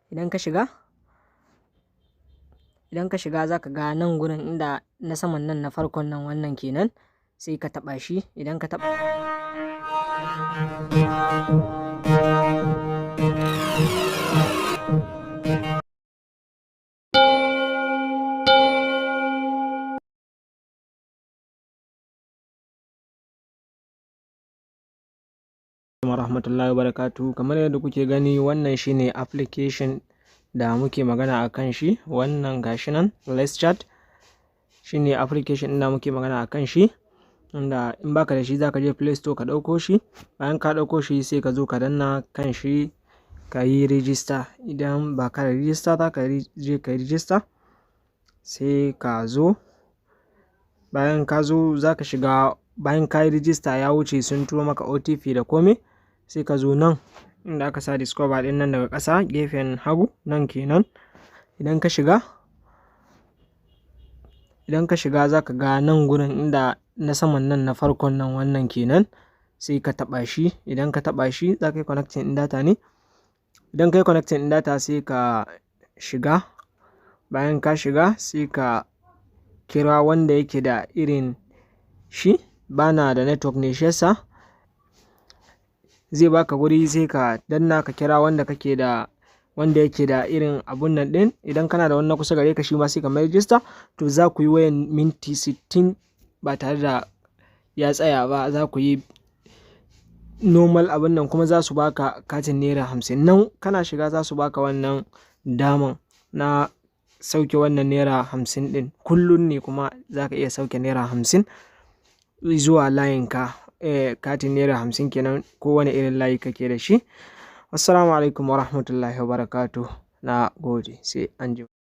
Idan ka shiga, za ka ga nan gurin inda na saman nan, na farkon nan, wannan kenan, sai ka taɓa shi. Idan ka taɓa Rahmatullahi wabarakatuh. Kamar yadda kuke gani, wannan shine application da muke magana a kan shi. Wannan gashi nan, Let's Chat, shine application ɗin da muke magana a kan shi, inda in baka da shi zaka je Play Store ka ɗauko shi. Bayan ka ɗauko shi, sai ka zo ka danna kan shi ka yi register. Idan ba ka da register, za ka je ka yi register, sai ka zo. Bayan ka zo, za ka shiga. Bayan ka yi register ya wuce, sun turo maka OTP da komai, sai ka zo nan inda aka sa "discover" ɗin nan daga ƙasa gefen hagu nan kenan. Idan ka shiga, za ka ga nan gurin inda na saman nan, na farkon nan, wannan kenan, sai ka taɓa shi. Idan ka taɓa shi, za ka yi connecting ɗin data ne. Idan ka yi connecting ɗin data, sai ka shiga. Bayan ka shiga, sai ka kira wanda yake da irin shi. Bana da network ne, shi yasa. Zai baka guri, sai ka danna ka kira wanda yake da irin abun nan ɗin. Idan kana da wannan kusa gare ka, shi ma sai ka mai register. To, za ku yi wayan minti 60 ba tare da ya tsaya ba. Za ku yi normal abun nan, kuma za su baka katin ₦50 nan. Kana shiga za su baka wannan daman na sauke wannan ₦50 ɗin. Kullum ne kuma za ka iya sauke ₦50 zuwa layinka. Katin ₦50 kenan, kowane irin layi kake da shi. Assalamu alaikum wa rahmatullahi wa barakatuh. Na gode, sai anjima.